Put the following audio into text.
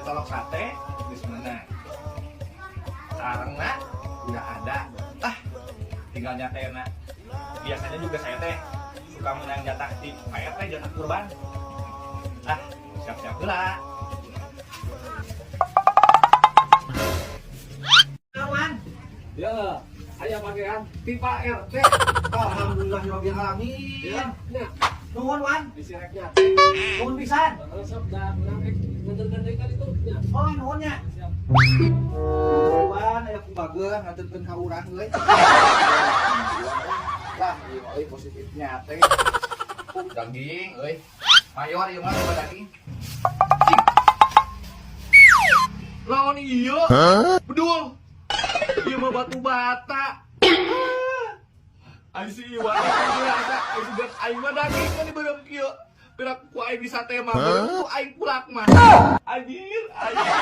Dicolok sate geus meunang. Sarengna udah ada. Ah, tinggal nyatena. Biasanya juga saya teh suka menang jatah di Pak RT, jatah kurban. Ah, siap-siap heula. Kawan, Ya, aya bagian ti Pak RT. Alhamdulillah rabbil alamin. Ya, nya Nuhun, Wan. Disireknya. Nuhun pisan. Resep da urang rek nganterkeun deui ka ditu nya. Oh, nuhun nya. Siap. Wan, aya kubageun nganterkeun ka urang euy. Lah, ieu euy positifnya teh. Daging euy. Mayor ieu mah coba daging. Lawan ieu? Bedul. Ieu mah batu bata. Ai si Iwan asa ai sugan aing mah daging mah dibeureum kieu. Pira ku aing disate mah beureum ku aing kulak mah. Anjir, anjir.